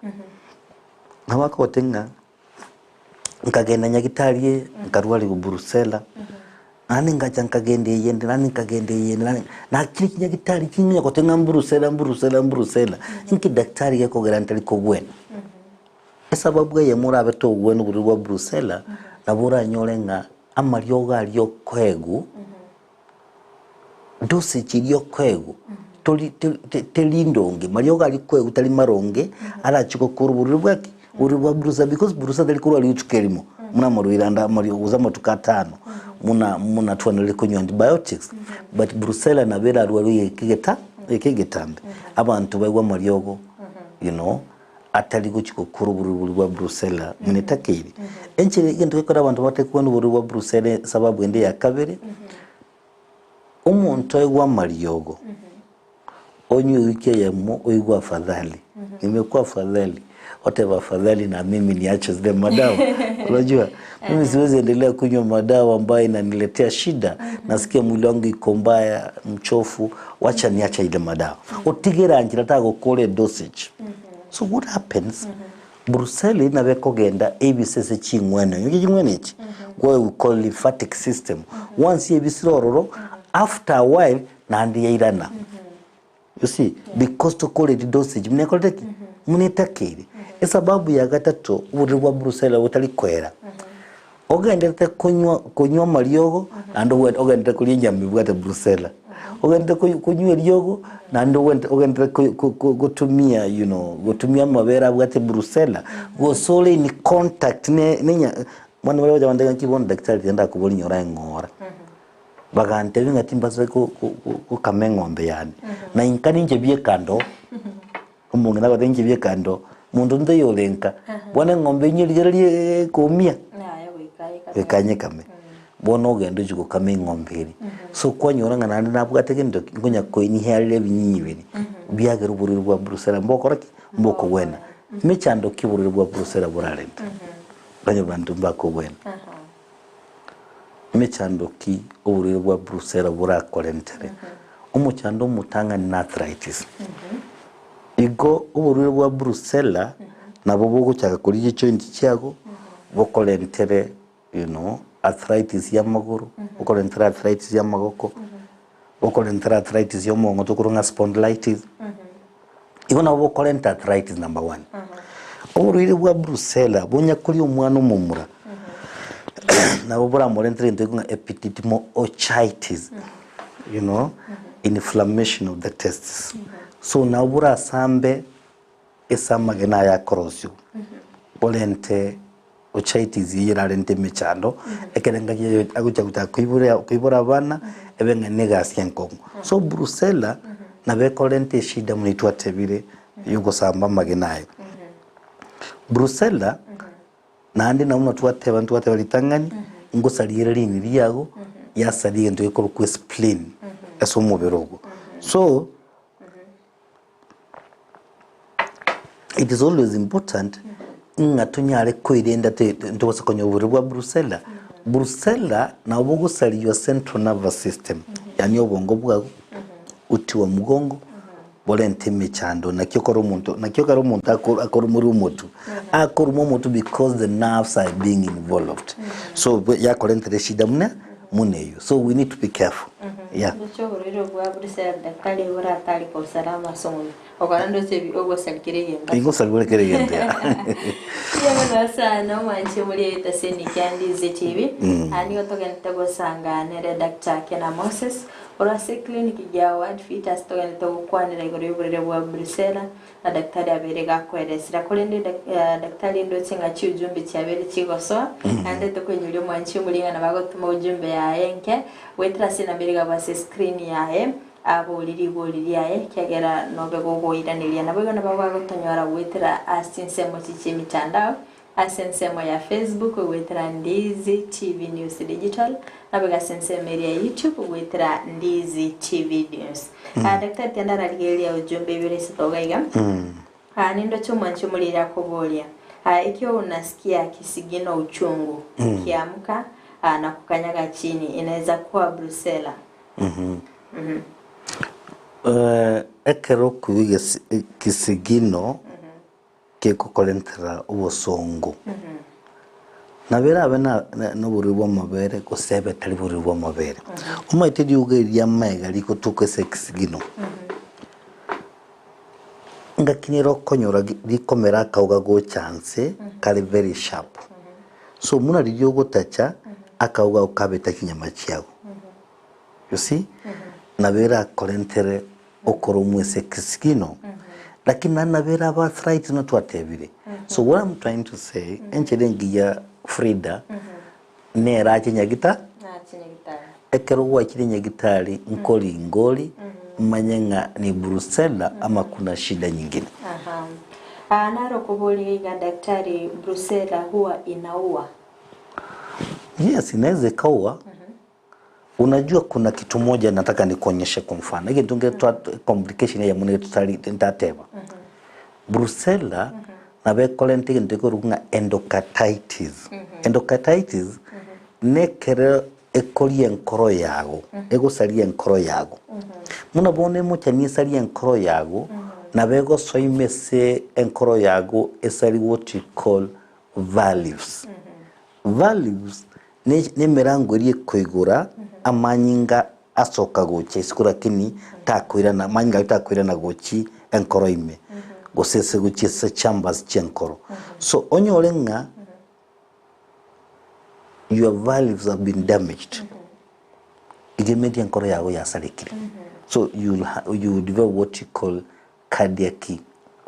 nabo akogotebia ng'a nkagenda nyagitari eye, nkarwarigwa brucella, Naende ngacha nkagenda eyende, naende nkagenda eyende, naende nakire chinyagitari ching'ina goteba ng'a mburusela, mburusela, mburusela. Inki daktari gekogera ntari kogwena? Esababu eyemo orabe togwena oborwaire bwa brucella, nabo oranyore ng'a amariogo aria okoegwa, dosage eria okoegwa, tori tori teri ndonge, mariogo aria okoegwa tari maronge, arachie gokora oborwaire bwa ki? Oborwaire bwa brucella because brucella tari korwa rituko erimo, buna amarwaire ande amario gose amatuko atano, buna buna twanarire konywa antibiotics, but brucella nabo erarwarwe egeka egeta egeka egetambe, abanto baigwe amariogo you know, atari gochia gokora oborwaire boria bwa brucella buna etakeire. Enchera egento gekora abanto batari kogenda oborwaire bwa brucella esababu ende ya kabere, omonto aigwe amariogo. Onywe ewiki eyemo oigwe afadhali. Nimekuwa afadhali. Oteba afadhali na mimi niache zile madawa. Unajua, mimi siwezi endelea kunywa madawa ambayo inaniletea shida. Nasikia mwili wangu iko mbaya, mchofu, wacha niache ile madawa. Otigera nchera tagokora dosage. So what happens? Brucella nabo ekogenda ebise ase ching'wena. Inche ching'wena echi, what we call lymphatic system. Once ebisire ororo, after a while, naende yairana. You see, because tokoreti dosage buna ekorete ki? Buna etakeire. Esababu ya gatato oborwaire bwa brucella botari koera, ogenderete konywa konywa amariogo naende ogwe ogenderete koria enyama ebwate brucella, ogenderete konya konywa eriogo naende ogente ogenderete ko ko ko gotumia you know gotumia amabere abwate brucella, gose ore in contact ne ne enya bono baria bacha bantebia ng'a ki bono daktari tiga ndakoboria nyora eng'ora. Bagantebia ng'a timbasa gokama eng'ombe yane, na inka ninche bieka ndo, omong'ina agotebi inche bieka ndo, monto onde taiyo ore nka, bono eng'ombe eyio rigereria ekoumia, goika nyekame. Bono ogende ochie gokama eng'ombe eria. So kwanyora ng'a naende nabwate gento ki, nkonya koinihera ebinyinyi biria, biagera oborwaire bwa brucella mbokora ki? Mbokogwena. Mechando ki oborwaire bwa brucella borarente? Onye abanto mbakogwena. Emechando ki oborwaire bwa Brucella borakorentere? Omochando omotang'ani na arthritis. Igo oborwaire bwa Brucella nabo bogochaka korigia chijoint chiago bokorentere you know arthritis ya amagoro, bokorentere arthritis ya amagoko, bokorentere arthritis ya omongo tokorwa ng'a spondylitis. Igo nabo bokorenta arthritis number one. Oborwaire bwa Brucella bonya koria omwana omomura nabo boramorentere egento gekong'a epididymo-orchitis, you know, inflammation of the testes. So nabo borasambe ase amagena aya akorosiwa, orente orchitis eyio erarente emechando, ekero engaki eye agocha gochaka koibora koibora abana, ebe ng'a na egasi enkong'u. So Brucella, nabo ekorenta eshida buna twatebire, ya ogosamba amagena aye. Brucella, naende nabo buna twateba ntwateba ritang'ani, ngosaria ere riini riago, yasaria egento gekorokwa espleen ase omobere ogo. So, It is always important ng'a tonyare koirenda ntobasa konyora oborwaire bwa Brucella. Brucella nabo bogosaria your central nervous system, yaani obongo bwago, uti wa mgongo, Borente emechando, naki okore omonto, naki okare omonto ako- akorumorwa omotu, akoruma omotu because the nerves are being involved. So bwe- yakorentera eshida muna muna eywo, so we need to be careful, yeah. Ndoche oborwaire bwa Brucella daktari boratari kwa usalama ase omobere. Okora ndoche ebi ogosarikera egento. Igo osarigwe kera egento ya. Mbuya mono sana omwanchi omori egetaseni kia Ndizi TV. Aa nigo togenderete gosanga nere Doctor Kena Moses ore ase eclinic ya Ward Fit ase togenderete gokwanera igoro y'oborwaire bwa Brucella na daktari abeire gakoeresera. Korende dak- eh, daktari ndoche ng'a chiujumbe chiabeire chigosoa naende tokoinyoria omwanchi omori ng'a nabo agotoma ujumbe yaye enke goetera ase enamba ere igabwo ase escreen yaye. Aborie rigori riaye, ekiagera nobe gokoiraneria. Naboigo nabo bagotonyora goetera ase chinsemo echi chi'emitandao, ase ensemo ya Facebook goetera Ndizi TV News Digital, naboigo ase ensemo eria ya YouTube goetera Ndizi TV News. Ah, Daktari tiga ndararigereria ujumbe ibere isato iga iga. Ah, nindoche omwanchi omoriri akoboria, Ah, ikiwa unasikia kisigino uchungu ukiamka ah, na kukanyaga chini inaweza kuwa Brucella. Ekero okoigwa egesigino kegokorentera obosongo, nabo erabe noborwaire bw'amabere gose ebe tari borwaire bw'amabere. Omanyete riogo eri ri'amaiga rigotoka ase egesigino, ngaki nere okonyora rikomera akauga gocha nse kare very sharp. So buna riria ogotacha akauga ako kabete chinyama chiago. You see? Nabo erakorentere okoromwa ase egesigino, lakini naende nabo erabe arthritis buna twatebire. So what I'm trying to say, enchera engiya Frida, nerache nyagita, Nache nyagitari. ekero gwachire nyagitari nkoringori, manye ng'a ni Brucella ama kuna shida nyingine. Aha. Ah, naro okoboria iga daktari, Brucella huwa inaua? Yes, inaweza ikaua. Unajua kuna kitu moja nataka nikuonyeshe kwa mfano. Egento nkere twa complication eyemo nigo tutari ntateba. Brucella nabo ekorenta egento ekorokwa ng'a endocarditis. Endocarditis nekero ekoria enkoro yago, egosaria enkoro yago. Buna bono emochani esarie enkoro yago, nabo egosoa ime ase enkoro yago esari what you call valves. Valves nemerango eria ekoigora amanyinga asoka gocha isiko lakini takoirana amanyinga ayio takoirana gochi enkoro ime gose ase gochia ase chambers chi'enkoro. So onyore ng'a your valves have been damaged, iga emendi enkoro yago yasarekire. So you'll you will develop what you call cardiac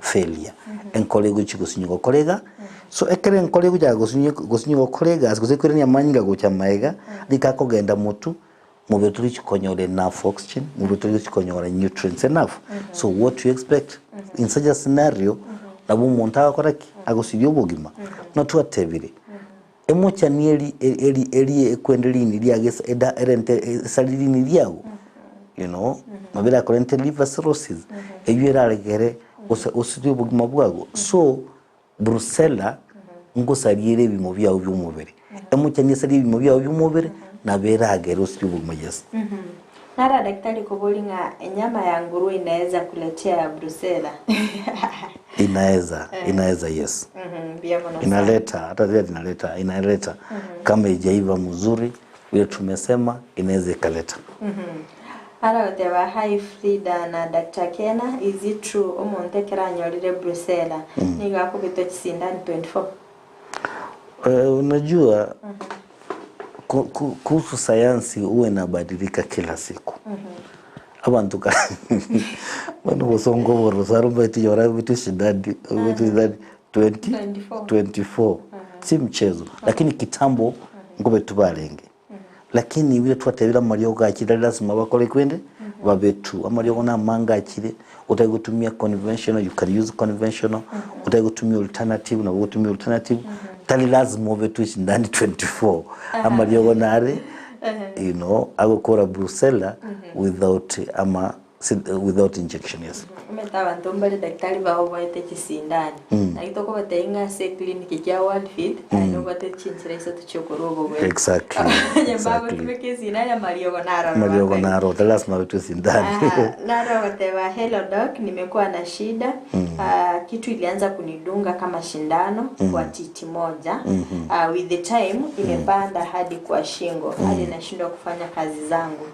failure, enkoro egochia gosinywa gokora iga, so ekero enkoro egochaka gosinywa gosinywa gokora egasi gose ekoirania amanyinga gocha maega, rika akogenda motwe, mobere torichi konyora enough oxygen, mobere torichi konyora nutrients enough. So what you expect in such a scenario, nabo omonto agokora ki? Agosiria obogima. Buna twatebire, emochani eri eri eri ekwende rini riago esa eda erente esari rini riago, you know, nabo erakorente liver cirrhosis, eywo eraregere ose osirie obogima bwago. So, Brucella ngosaria ere ebimo biao bi'omobere, emochani esarie ebimo biao bi'omobere, nabo eragere osirie obogima yes. Nara daktari kobori ng'a enyama ya nguruwe inaeza kuletea brucella. Inaeza, inaeza yes. Mbuya mono sana. Inaleta, hata vile inaleta, inaleta. Kama haijaiva mzuri, vile tumesema, inaweza ikaleta. Aragoteba hi Frida na Doctor Kena, is it true omonto ekero anyorire brucella nigo akobetwa chisindani 24? Eh, unajua kuhusu sayansi huwa inabadilika kila siku. Abanto ka bono obosongo obo rosaro mbaete yora betwe shindani betwe shindani 20 24. 24 si mchezo lakini kitambo ngobetu barenge Lakini bire twatebire amariogo achire lasima bakore kwende babe true. Amariogo na amange achire, otari gotumia conventional you can use conventional, otari gotumia alternative nabo ogotumia alternative, tari lazima obe tu shindani 24. Amariogo nare you know, agokora brucella without ama. Without injection, yes. Omanyete abanto mbare daktari baoboete chisindani. Naki tokobatebia ng'a ase eclinic kia World Fit aye nobwate chinchera isato chiokorwa obogwenia. Onye mbagotumeka esindani amariogo naroro Amariogo bakoigwa. naro, tari lasima abetwe esindani. Aha, naro ogoteba hello doc, nimekuwa na shida ah, kitu ilianza kunidunga kama shindano kwa titi moja ah, with the time imepanda hadi kwa shingo hadi nashindwa kufanya kazi zangu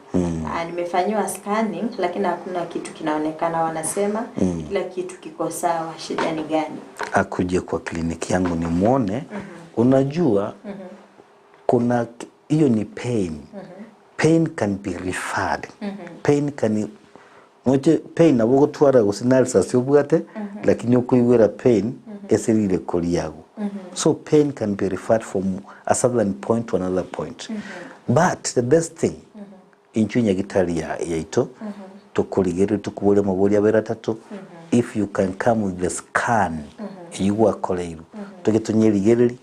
Ah, nimefanyiwa scanning lakini hakuna kitu kinaonekana, wanasema kila kitu kiko sawa, shida ni gani? Akuje kwa kliniki yangu nimwone. Unajua kuna hiyo ni pain. Pain can be referred. Pain can moche pain nabo ogotwara gose na ulcers obwate lakini okoigwera pain eserire koriago. So pain can be referred from a certain point to another point. But the best thing inchwe nyagitari ya yaito tokorigereria tokoboria amaboria abere atato if you can come with the scan eywo gwakoreirwe toge tonyerigererie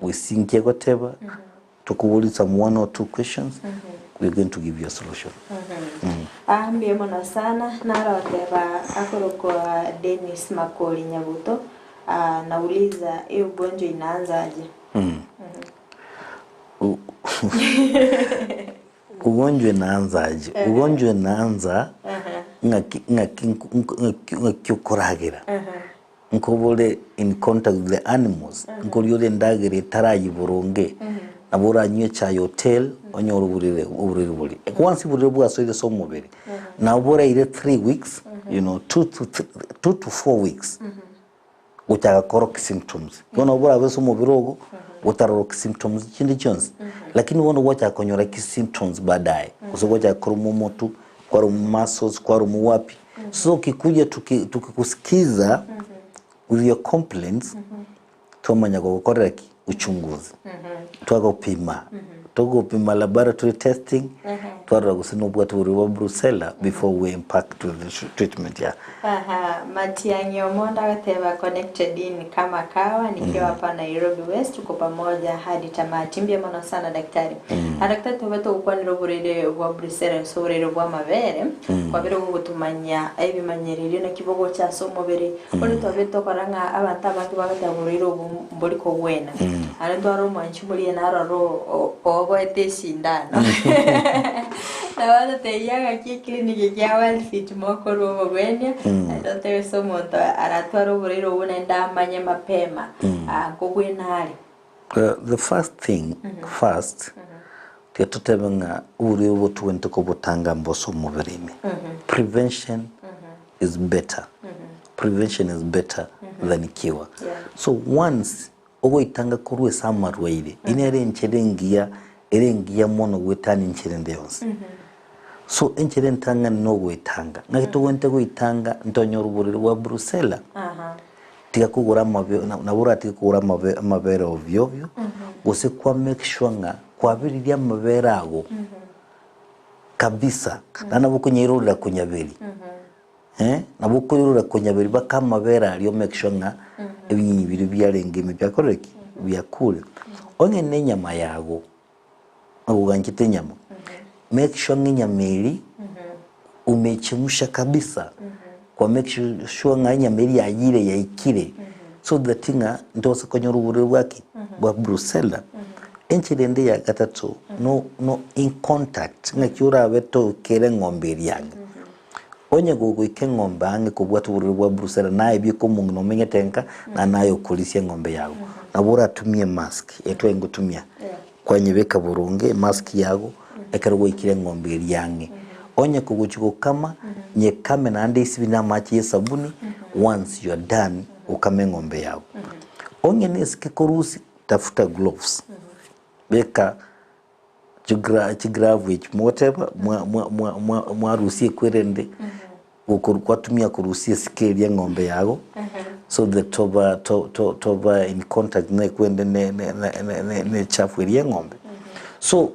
gwesinkia goteba tokoboria some one or two questions we are going to give you a solution. Ah, mbuya mono sana naroteba akorokwa Dennis Makori Nyabuto ah, nauliza hii ugonjwa inaanza aje? Ugonjwa inaanza aje? Ugonjwa inaanza ng'aki ng'aki ng'aki ng'aki okoragera nkobore in contact with the animals nkoria ore endagera etarayia boronge nabo oranywe echae hotel onyore oborere oborere boria. Once oborere bwasoire ase omobere nabo boraire 3 weeks, 2 to 4 weeks gochaka korokia symptoms. Bono nabo borabe ase omobere ogo gotarorokia symptoms chinde chionsi, lakini bono gwachaka konyora ki symptoms baadaye, gose gwachaka koruma omotu, kwaruma muscles, kwaruma wapi. So ukikuja tukikusikiza with your complaints, twamanya gogokorera ki uchunguzi, twagopima, togopima laboratory testing, twarora gose nobwate oborwaire bwa brucella before we impact with the treatment, yeah. Aha, Matiang'i Omondo agateba connected in kama kawa nikiwa hapa Nairobi West, tuko pamoja hadi tamati. Mbuya mono sana daktari. Mm. Daktari tobe togokwanera oborwaire bwa brucella ase oborwaire bwa amabere kwabere gogotumanya ebimanyererio naki bogocha ase omobere bono twabe tokora ng'a abanto abange bagateba oborwaire obo mbori kogwena aria ntware omwanchi moria naroro oboete esindano nabo atotebia ng'aki eclinic kia Wellfit mokorwa obogwenia naende otebe ase omonto aratware oborwaire obwo naende amanye mapema ah, nkogwena are. The first thing first, tiga totebe ng'a oborwaire obo togwenerete kobotanga mbose omobere ime. Prevention is better. Prevention is better than cure. So once ogoitanga korwa ase amarwaire, ine ere enchera engiya, ere engiya mono goetania enchera ende yonsi. So enchera entang'ani na ogoetanga. Ng'aki togwenerete goetanga ntonyore oborwaire bwa brucella? Tiga kogora amabe nabo oratige kogora amabe amabere ovyo ovyo, gose kwa make sure ng'a kwaberirie amabere ago kabisa, naende nabo okonyairorera konyaberi eh, nabo okoirorera konyaberi mpaka amabere aria o make sure ng'a ebinyinyi biria biarenge ime biakorire ki? Biakure. Onye na enyama yago, oganchete enyama, make sure ng'a enyama eria umeichemsha kabisa, kwa make sure ng'a enyama eria yayire yaikire so that ng'a ntobasa konyora oborwaire bwa ki? Bwa brucella. Enchera ende ya gatato no no in contact ng'aki orabe tokere eng'ombe eria ang'e. Onye gogoika eng'ombe ang'e kobwata oborwaire bwa brucella naye bieka omong'ina omenyete nka na naye okorisia eng'ombe yago. Nabo oratumie emask eye tware gotumia kwanyebeka boronge emask yago ekero gwaikire eng'ombe eria ang'e. Onye kogochia gokama, nyekame naende esibi na amache ya esabuni once you are done okame eng'ombe yago. Onye na esike korusia tafuta gloves beka chiglove echi mogoteba mwarusia ekwerende gwatumia korusia esike eria eng'ombe yago so that toba toba in contact na ekwende ne echafu eria eng'ombe. So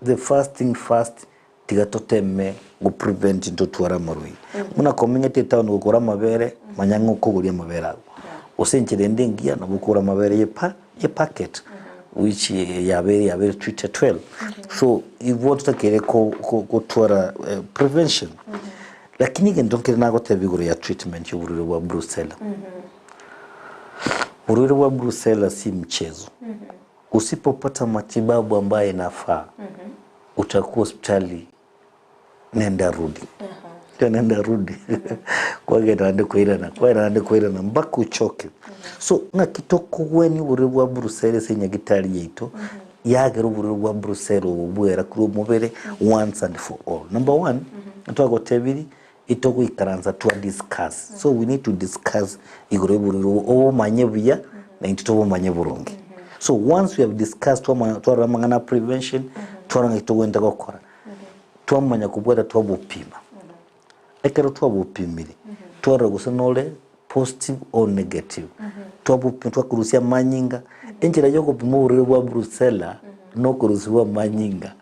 the first thing first tiga toteme go prevent ntotware amarwaire. Buna komenyete etown gokora amabere manya ng'a okogoria amabere ago. Gose enchera ende engiya nabo okogora amabere ye pa ye packet which yabeire yabeire treated well. So igo totakeire ko gotwara prevention. Lakini egento nkere nagoteba igoro ya treatment ya oborwaire bwa Brucella. Oborwaire bwa Brucella si mchezo. Usipopata matibabu ambaye inafaa, utakuwa hospitali nenda rudi. Nenda rudi. Kwagenda naende koirana, kwagenda naende koirana mpaka uchoke. So ng'aki tokogwenia oborwaire bwa Brucella ase enyagitari yaito, yagera oborwaire bwa Brucella obo bwera korwa omobere once and for all. Number one, twagotebirie itogoikaransa twa discuss. So we need to discuss igoro y'oborwaire obo obomanye buya na intwe tobomanye boronge. So once we have discussed twamanya twarora amang'ana a prevention, twarora ng'aki togwenerete gokora, twamanya kobwata twabopima. Ekero twabopimire, twarora gose nore positive or negative, twabopima twakorusia amanyinga, enchera ya okopima oborwaire bwa brucella nokorusiwa amanyinga,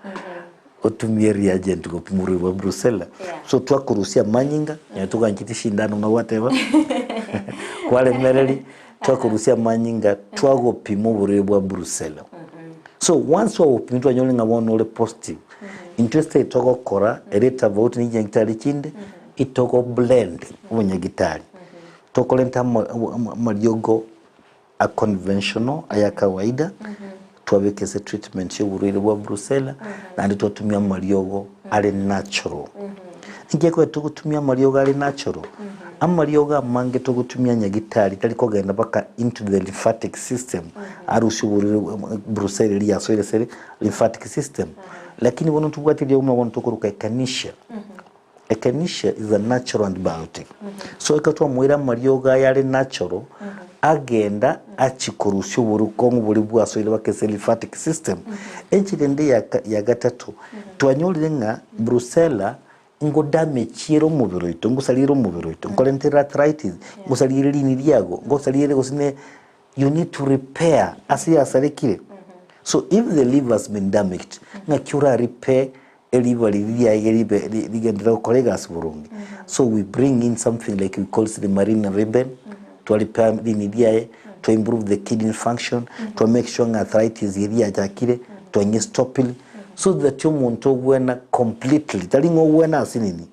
otumie reagent gopima oborwaire bwa brucella. So twakorusia amanyinga, onye togancheti shindano buna gwateba, kwaremereri, twakorusia amanyinga twagopima oborwaire bwa brucella. So once twagopimire twanyora ng'a bono ore positive, intwe ase togokora ere tofauti ne chinyagitari chinde, itogo blend obonyagitari, tokorenta amariogo a conventional aya kawaida, twabeka ase treatment ya oborwaire bwa brucella, naende twatumia amariogo are natural. Inki ekogera togotumia amariogo are natural? Amariogo amange togotumia nyagitari tari kogenda mpaka into the lymphatic system arusie oborwaire brucella eria yasoire ase lymphatic system. Lakini bono ntobwate eriogo buna bono tokoroka echinacea. Echinacea is a natural antibiotic. So ekero twamoire amariogo aya are natural, agenda achie korusia oborokong'u boria bwasoire mpaka ase lymphatic system. Enchera ende ya ya gatato, twanyorire ng'a brucella ngo damage ere omobere oito, ngosaria ere omobere oito, nkorenta arthritis, ngosaria ere rini riago, ngosaria ere gose ne you need to repair ase yasarekire. So if the liver has been damaged, ng'aki ora repair eliver riria riaye ribe rigenderere gokora egasi boronge. So we bring in something like we call silymarin ribbon, twa repair rini riaye, twa improve the kidney function, twa make sure ng'a arthritis eria yachakire, twanye stopiri, so that omonto ogwena completely, tari ng'a ogwena ase nini,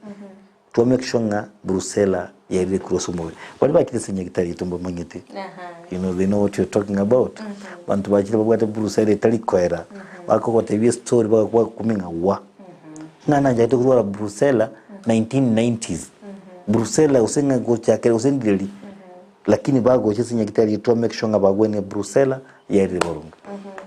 twa make sure ng'a brucella yaerire korwa ase omobere. Baria bachire ase nyagitari yaito mbamanyete, you know they know what you're talking about. Abanto bachire babwate brucella etari koera, bakogotebia estory bagakumia ng'a wa! Ng'a nachagete korwara brucella 1990s, brucella gose ng'a gochakera gose ndireri, lakini bagocha ase nyagitari yaito twa make sure ng'a bagwenie brucella yaerire boronge.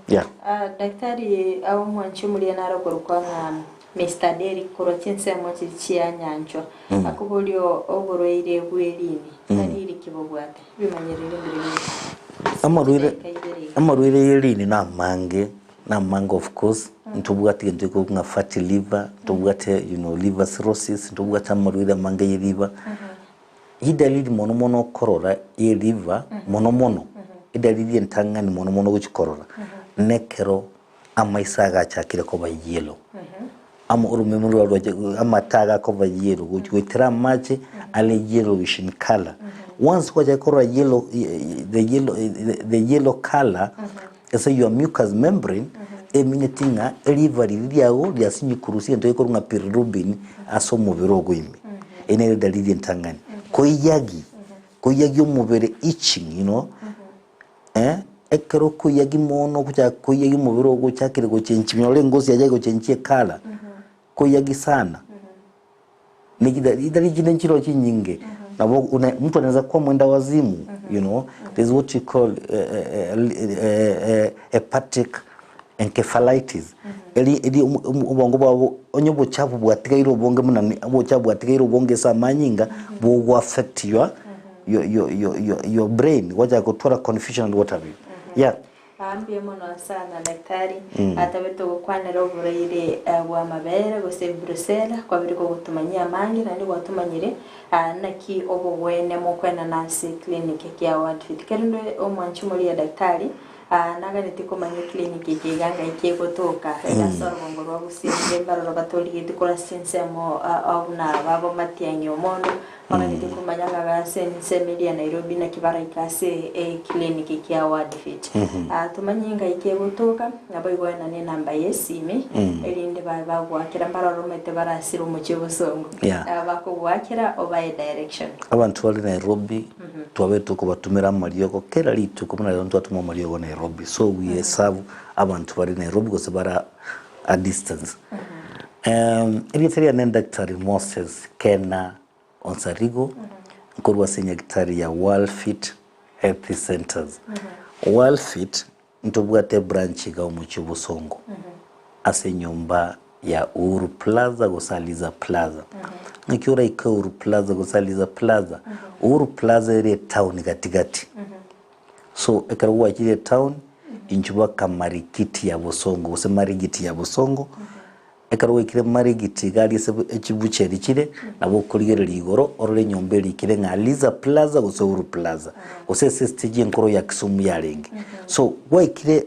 Yeah. Ah, daktari ao omwanchi omoria nare okorokwa ng'a Mister Derrick korwa chinsemo chiria chia nyanchwa akoboria oborwaire bw'erini tari ki bobwate bimanyereri mbire bire Amarwaire chidaeka ibere iga. amarwaire y'erini namange namange of course ntobwate egento gekorokwa ng'a fatty liver ntobwate you know liver cirrhosis ntobwate amarwaire amange ye liver Edalili mono mono okorora ye liver mono mono edalili entang'ani mono mono ogochia korora nekero amaiso agachakire koba yellow amo oromeme rwao rwacha amate agakoba yellow gochi goetera amache are yellowish in colour. Once gwachaka korora yellow the yellow the yellow colour ase your mucous membrane emineti ng'a eliver riria riago riasinyi korusia egento gekorwa ng'a bilirubin ase omobere ogo ime. Eye nere edalili entang'ani. Koiyagi, koiyagi omobere itching you know. Eh, ekero okoiyagi mono ogochaka koiyagi omobere ogo ochakire gochenchia onyore engosi yachakire gochenchia ecolour, koiyagi sana, ne chida chidari chinde nchiroo chinyinge, nabo una mtu anaeza kuwa mwenda wazimu you know, there's what you call hepatic encephalitis, eri eri omo omo obongo bwabo onye obochafu bwatigaire obonge buna ni obochafu bwatigaire obonge ase amanyinga, bogo affect your your your your your your brain gwachaka gotwara confusion and what have you yeah. Aa mbuya mono sana daktari, atabete gokwanera oboraire bwa amabere gose brucella kwabire kogotumanyia amange naende gwatumanyire naki obogwene mokwenana ase clinic kia Wordfit. Kerende omwanchi moria daktari Aa naganetie komanya eclinic eke iga ngai kegotoka iga ase orogongo rwa Gusii naende mbaroro batorigetie korwa ase ensemo buna babo Matiang'i Omondo. Baganyete komanya ng'a ase ensemo eria ya Nairobi naki baraike ase eclinic kia Wordfit. Ah, tomanye ng'ai kegotoka, naboigo oenane enamba y'esimi, erinde babe bagoakera mbarore omanyete barasire omochie bosongo. Yeah. Ah, bakogoakera obae direction. Abanto bare Nairobi twabeire tokobatumera amariogo kera rituko buna rero ntwatoma amariogo Nairobi so we serve abanto bare Nairobi gose bare a distance. Erieta riane Daktari Moses Kena Onsarigo, nkorwa ase enyagitari ya Worldfit Health Centers. Worldfit ntobwate ebranch iga omochie o Bosongo ase enyomba ya Uhuru Plaza gose Aliza Plaza. Ng'aki oraike Uhuru Plaza gose Aliza Plaza? Uhuru Plaza ere etown gatigati. So ekero gwachire etown, inchuo baka Marikiti ya Bosongo gose Marigiti ya Bosongo, Ekero gwaikire Marigiti iga aria ase chibucheri chire, nabo okorigereria igoro orore enyomba erikire ng'a Liza Plaza gose Uhuru Plaza, gose ase estage enkoro ya Kisumu yarenge. So gwaikire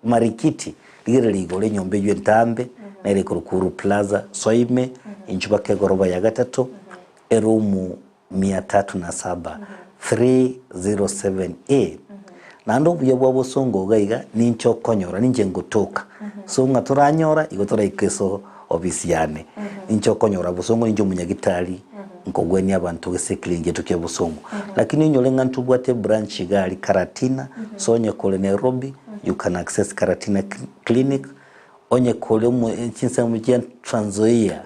Marikiti, rigereria igoro enyomba eywo entambe, nere ekorokwa Uhuru Plaza, soa ime, inchuo baka egoroba ya gatato, eroom mia tatu na saba, 307A, Naende obuya bwa bosongo iga iga ninche okonyora, ninche ngotoka. So ng'a toranyora, igo toraike ase ofisi yane. Ninche okonyora bosongo, ninche omonyagitari nkogwenia abanto gese ekirengi gieto kia bosongo. Lakini onyore ng'a ntobwate ebranch iga aria Karatina, so onye kore Nairobi, you can access Karatina clinic, onye kore omo chinsemo chia Trans Nzoia,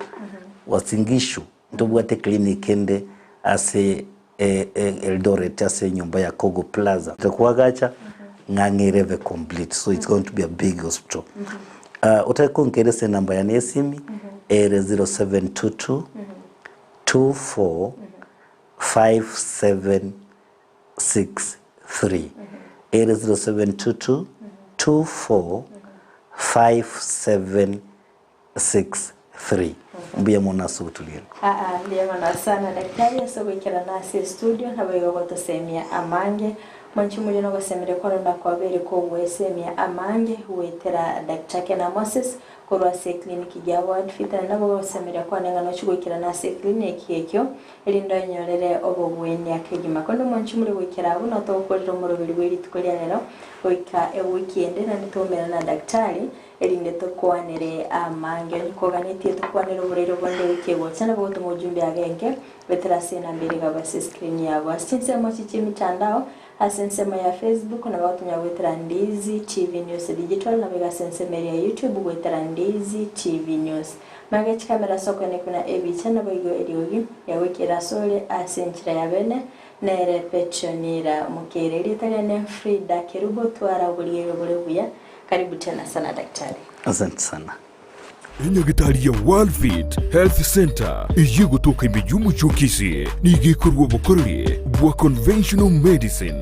Uasin Gishu, Ntobwate clinic ende ase Eldoret ase enyomba ya Kogo Plaza. Tokoagacha ng'ang'e erebe complete so it's going to be a big hospital. Otake konkera ase enamba yane ya esimi ere 0722 24 5763 ere 0722 24 57 6, 3. Mbuya mono ase ogoturia. Aa mbuya mono sana daktari ase ogoikerana ase estudio naboigo gotosemia amange. Mwanchi moria nogosemeria kwarora kwabeire kogwesemia amange goetera Doctor Kena Moses korwa ase eclinic ya World Fit naende nabo ogosemeria kwane ng'a nochi goikerana ase eclinic ekio erinde oenyorere obogwenia kegima. Korende mwanchi moria goikera abwo noo togokorera omoroberi bwe rituko ria rero goika ewiki ende naende toumerane na daktari Erinde tokwanere amange. Onye koganetie tokwanere oboraire bonde ewiki egocha, nabo ogotoma ojumbe agenge goetera ase enamba ere igabwo ase escreen yago. Ase chinsemo echi chi'emitandao, ase ensemo ya Facebook nabo ogotonya goetera Ndizi TV News Digital, nabo iga ase ensemo eria ya YouTube goetera Ndizi TV News. Mage chikamera ase okoenekwa buna ebicha naboigo eriogi riagoikera asore ase enchera ya bene nere Petronira Mokeire. Erieta riane Frida Kerubo, twara oborigereria bore buya. Karibu tena sana daktari. Asante sana. Enyagitari ya Worldfit Health Centre eyio egotoka ime y'omochie o Kisii nigo ekorua obokoreri bwa conventional medicine.